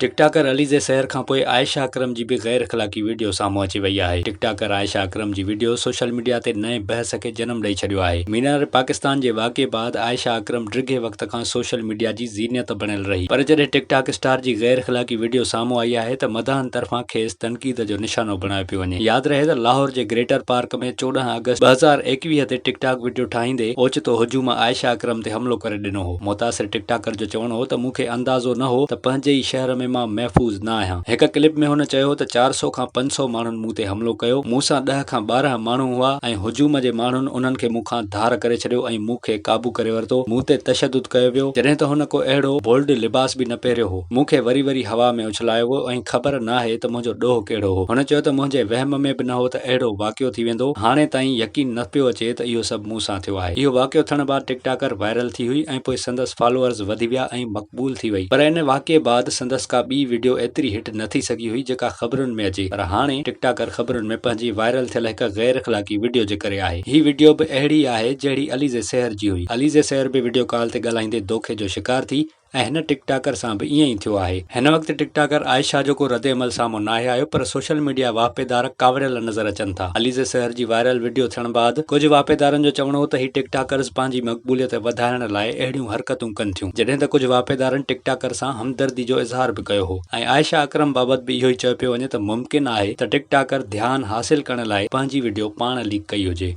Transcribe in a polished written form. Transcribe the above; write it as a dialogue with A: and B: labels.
A: ٽڪ ٽاڪر عليزي سحر کانپوء عائشه اڪرم جي به غير اخلاقي وڊيو سامهون اچي وئي آهي. ٽڪ ٽاڪر عائشه اڪرم جي وڊيو سوشل ميڊيا تي نئين بحث کي جنم ڏئي ڇڏيو آهي. مينار پاڪستان جي واقعي بعد عائشه اڪرم ڊگهي وقت کان سوشل ميڊيا جي زينت بڻيل رهي پر جڏهن ٽڪ ٽاڪ اسٽار جي غير اخلاقي وڊيو سامهون آئي آهي ته مداحن طرفان کيس تنقيد جو نشانو بڻايو پيو وڃي. ياد رهي ته لاهور جي گريٽر پارڪ ۾ 14 آگسٽ 2021 تي ٽڪ ٽاڪ وڊيو ٺاهيندي اوچتو هجوم عائشه اڪرم تي حملو ڪري ڏنو هو. متاثر ٽڪ ٽاڪر جو چوڻ هو ته مون کي اندازو نه هو ته پنهنجي ئي شهر ۾ مان محفوظ نه آهيان. هڪ ڪلپ ۾ هن چيو ته 400 کان 500 ماڻهن مون تي حملو ڪيو، مون سان 10 کان 12 ماڻهو هئا ۽ هجوم جي ماڻهن انهن کي مون کان ڌار ڪري ڇڏيو ۽ مون کي قابو ڪري ورتو، مون تي تشدد ڪيو ويو، جڏهن ته هن ڪو اهڙو بولڊ لباس به نه پهريو هو. مون کي وري وري هوا ۾ اڇلايو ويو ۽ خبر ناهي ته منهنجو ڏوهه ڪهڙو هو. هن چيو ته منهنجي وهم ۾ به نه هو ته اهڙو واقعو ٿي ويندو، هاڻي تائين يقين نه پيو اچي ته اهو سڀ مون سان ٿيو آهي. اهو واقعو ٿيڻ بعد ٽڪ ٽاڪر وائرل ٿي هئي ۽ پوء سندس فالوئرز وڌي ويا ۽ مقبول ٿي وئي پر ان واقعي بعد سندس ڪا ٻي وڊيو ايتري هٽ نه ٿي سگهي هئي جيڪا خبرن ۾ اچي پر هاڻي ٽڪ ٽاڪر خبرن ۾ پنهنجي وائرل ٿيل هڪ غير اخلاقي وڊيو جي ڪري آهي. هي وڊيو به اهڙي آهي جهڙي عليزي سحر جي هئي. عليزي سحر به وڊيو ڪال تي ڳالهائيندي دوکي جو شڪار ٿي ۽ هن ٽڪ ٽاڪر سان به ائين ئي ٿيو آهي. هن وقت ٽڪ ٽاڪر عائشه جو ڪو ردعمل سامهون ناهي آيو پر سوشل ميڊيا واهپيدار ڪاوڙيل نظر اچن ٿا. عليزي سحر جي وائرل وڊيو ٿيڻ بعد ڪجهه واهپيدارن جو چوڻ هو ته هي ٽڪ ٽاڪرز پنهنجي مقبوليت وڌائڻ لاء اهڙيون حرڪتون ڪن ٿيون جڏهن ته ڪجهه واهپيدارن ٽڪ ٽاڪر سان همدردي جو اظهار به ڪيو هو ۽ عائشه اڪرم بابت به اهو ئي چيو پيو وڃي ته ممڪن آهي ته ٽڪ ٽاڪر ڌيان حاصل ڪرڻ لاء پنهنجي وڊيو پاڻ ليڪ ڪئي هجي.